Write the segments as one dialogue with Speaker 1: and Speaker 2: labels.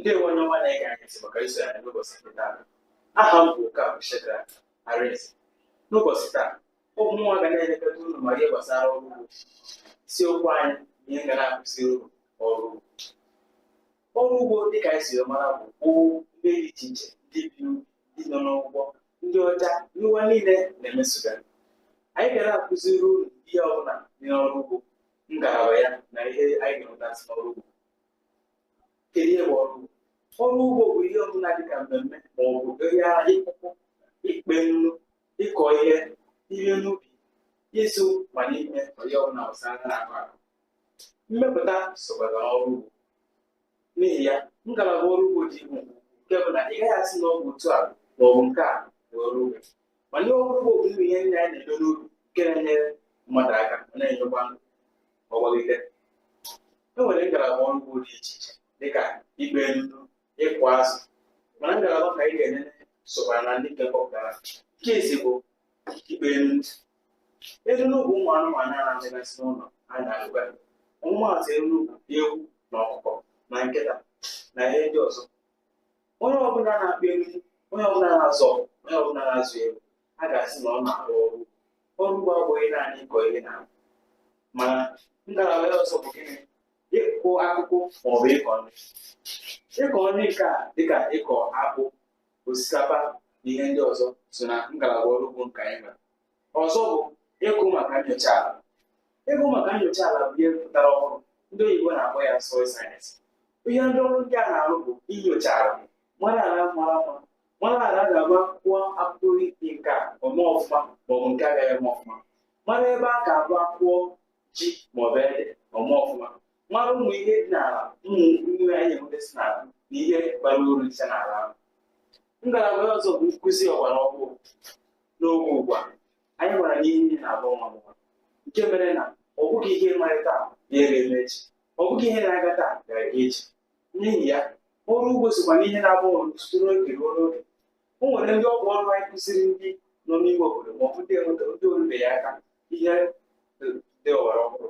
Speaker 1: Ndewo onye ọma na-ege anyị ntị maka iso anyị n'ụbọchị nke taa. Aha m bụ Okafor Shedrack Arinze. N'ụbọchị taa, ọ bụ mụnwa ga na-elekọta unu ma ihe gbasara ọrụ ugbo. Isiokwu anyị bụ ihe ga na-akụziri unu ọrụ ugbo. Ọrụ ugbo, dịka anyị si mara, bụ ndị dị iche iche, ndị bi n'ubi, ndị nọ n'ụgbọ, ndị ọcha n'ụwa niile na-emesoga. Anyị ga na-akụziri unu ihe ọbụla dị n'ọrụ ugbo, ngalaba ya na ihe anyị ga-enwetasị n'ọrụ ugbo. Kedu ihe bụ ọrụ ugbo? Ọrụ ugbo bụ ihe ọbụla dịka mmemme ma ọ bụ ihe ịkụkụ, ikpe nnu, ịkọ ihe, ihe n'ubi, ịzụ ma n'ime ihe ọbụla gbasara na-akụ akụ. Mmepụta sokwara n'ọrụ ugbo. N'ihi ya, ngalaba ọrụ ugbo dị ibu nke bụ na ị gaghị asị na ọ bụ otu a ma ọ bụ nke a bụ ọrụ ugbo. Mana ihe ọrụ ugbo bụ ihe ndị anyị na-eme n'ubi nke na-enyere mmadụ aka ma na-enyekwa ndụ ọgbalite. E nwere ngalaba ọrụ ugbo dị iche iche dịka ikpe nnu, ịkụ azụ, mana ngalaba ka anyị ga-enene sokwara na ndị nke kpọpụtara. Nke izi bụ ikpe nnu. Eruru bụ ụmụ anụmanụ a na-adịgasị n'ụlọ a na-arụba. Ọmụmaatụ eruru bụ ewu na ọkụkọ na nkịta na ihe ndị ọzọ. Onye ọbụla na-akpa eruru, onye ọbụla na-azụ ọkụkọ, onye ọbụla na-azụ ewu, a ga-asị na ọ na-arụ ọrụ ugbo. Ọrụ ugbo abụghị naanị ịkọ ihe na, mana ngalaba ya ọzọ bụ gịnị? Ịkụ akụkụ maọbụ ịkọ nri. Ịkọ nri nke a dịka ịkọ akpụ, osikapa na ihe ndị ọzọ so na ngalaba ọrụ ugbo nke anyị nwere. Ọzọ bụ ịgụ maka nyocha ala. Ịgụ maka nyocha ala bụ ihe pụtara ọhụrụ, ndị oyibo na-akpọ ya soil science. Ihe ndị ọrụ ndị a na-arụ bụ inyocha ala, mara ala mara mma, mara ala ga-agba akwụkwọ akwụkwọ nke a ome ọfụma maọbụ nke agaghị eme ọfụma, mara ebe a ga-agba akwụkwọ ji maọbụ ede ome ọfụma, mara ụmụ ihe dị n'ala, ụmụ nri anyị na-enwetasị n'ala na ihe bara uru dị n'ala ahụ. Ngalaba ya ọzọ bụ nkụzi ọgbara ọhụụ. N'oge ugbu a, anyị nwere na ihe niile na-agbanwe agbanwe, nke mere na ọ bụghị ihe mara taa na ihe ga-eme echi, ọ bụghị ihe na-aga taa ga-aga echi. N'ihi ya, ọrụ ugbo sokwa n'ihe na-agbanwe site n'oge ruo n'oge. O nwere ndị ọ bụ ọrụ anyị kụziri ndị nọ n'ime obodo ma ọ bụ ndị enweta ndị orubeghị aka ihe dị ọgbara ọhụrụ.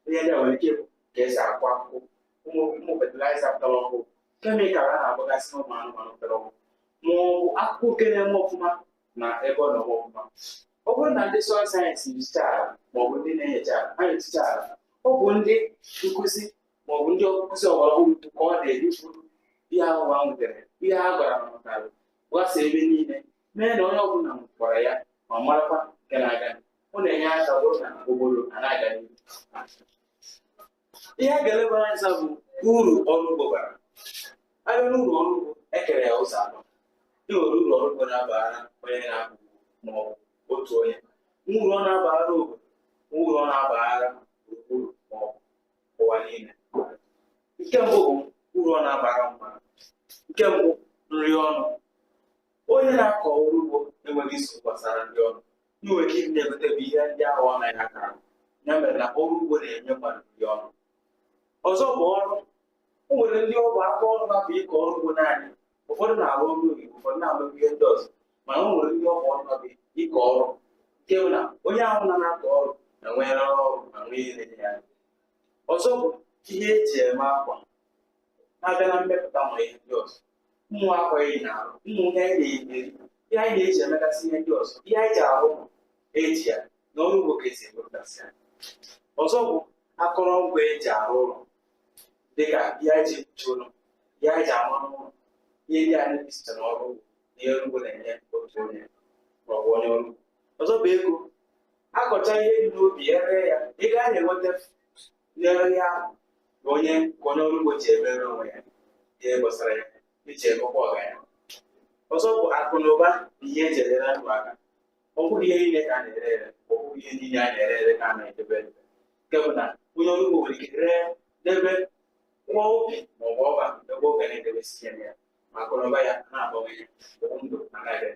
Speaker 1: Ihe ndị a nwere ike ịbụ ka esi akwụ akwụkwọ, ụmụ fertilizer pụtara ọhụrụ, chemical a na-agbagasị n'ụmụ anụmanụ pụtara ọhụrụ, ma ọ bụ akụkụ nke na-eme ọfụma na ebe ọ na-eme ọfụma. Ọ bụrụ na ndị soil science nyocha ala ma ọ bụ ndị na-enyocha ala ha nyochacha ala, ọ bụ ndị nkụzi ma ọ bụ ndị nkụzi ọgbara ọhụrụ ka ọ na-edifuru ihe ahụ ha nwetara, ihe ha gwara ha mụtara, gbasa ebe niile, mee na onye ọbụla mụkwara ya ma marakwa nke na-aga. Ọ na-enye aka bụrụ na obodo a na-aga n'ihu. Ihe a ga-elebara anya bụ uru ọrụ ugbo bara. Abịa n'uru ọrụ ugbo, ekere ya ụzọ atọ. E nwere uru ọrụ ugbo na-abara onye na-akọ ugbo ma ọ bụ otu onye, uru ọ na-abara obodo, uru ọ na-abara gburugburu ma ọ bụ ụwa niile. Nke mbụ bụ uru ọ na-abara mmadụ. Nke mbụ, nri ọnụ. Onye na-akọ ọrụ ugbo enweghị nsogbu gbasara nri ọnụ. Ndị nwere ike ịdị na-egote bụ ihe ndị ahụ ọ naghị aka ahụ. Ya mere na ọrụ ugbo na-enye mmadụ nri ọnụ. Ọzọ bụ ọrụ. O nwere ndị ọ bụ aka ọrụ ha bụ ịkọ ọrụ ugbo naanị. Ụfọdụ na-arụ ọrụ oyibo, ụfọdụ na-arụ ihe ndị ọzọ, mana o nwere ndị ọ bụ ọrụ ha bụ ịkọ ọrụ, nke bụ na onye ahụ na-akọ ọrụ na-enwere ọrụ ma nwee ihe na-enye ya. Ọzọ bụ ihe eji eme akwa. Na-abịa na mmepụta ma ihe ndị ọzọ, ụmụ akwa eyi na-arụ, ụmụ ihe anyị na-eri, ihe anyị na-eji emegasị ihe ndị ọzọ, ihe anyị ji arụ ụlọ eji ya na ọrụ ugbo ka esi emepụtasị ya. Ọzọ bụ akụrụngwa eji arụ ụlọ, dịka ihe anyị ji ekpuchi ụlọ, ihe anyị ji ama n'ụlọ, ihe ndị a na-ebisite n'ọrụ ugbo na ihe ọrụ ugbo na-enye otu onye maọbụ onye ọrụ ugbo. Ọzọ bụ ego. Akọcha ihe dị n'ubi, ere ya, ego a na-enweta n'ere ya ahụ bụ onye ka onye ọrụ ugbo ji emere onwe ya ihe gbasara ya, iji emekwa ọgaranya. Ọzọ bụ akụ na ụba na ihe eji enyere ndụ aka. Ọ bụghị ihe niile ka a na-ere ere, ọ bụghị ihe niile a na-ere ere ka a na-edebe edebe, nke bụ na onye ọrụ ugbo nwere ike ree, debe, kwụọ ubi ma ọ bụ ọba ebe ọ ga na-edebesi ihe ya, ma akụ na ụba ya na-abawanye, ndụ anaghị.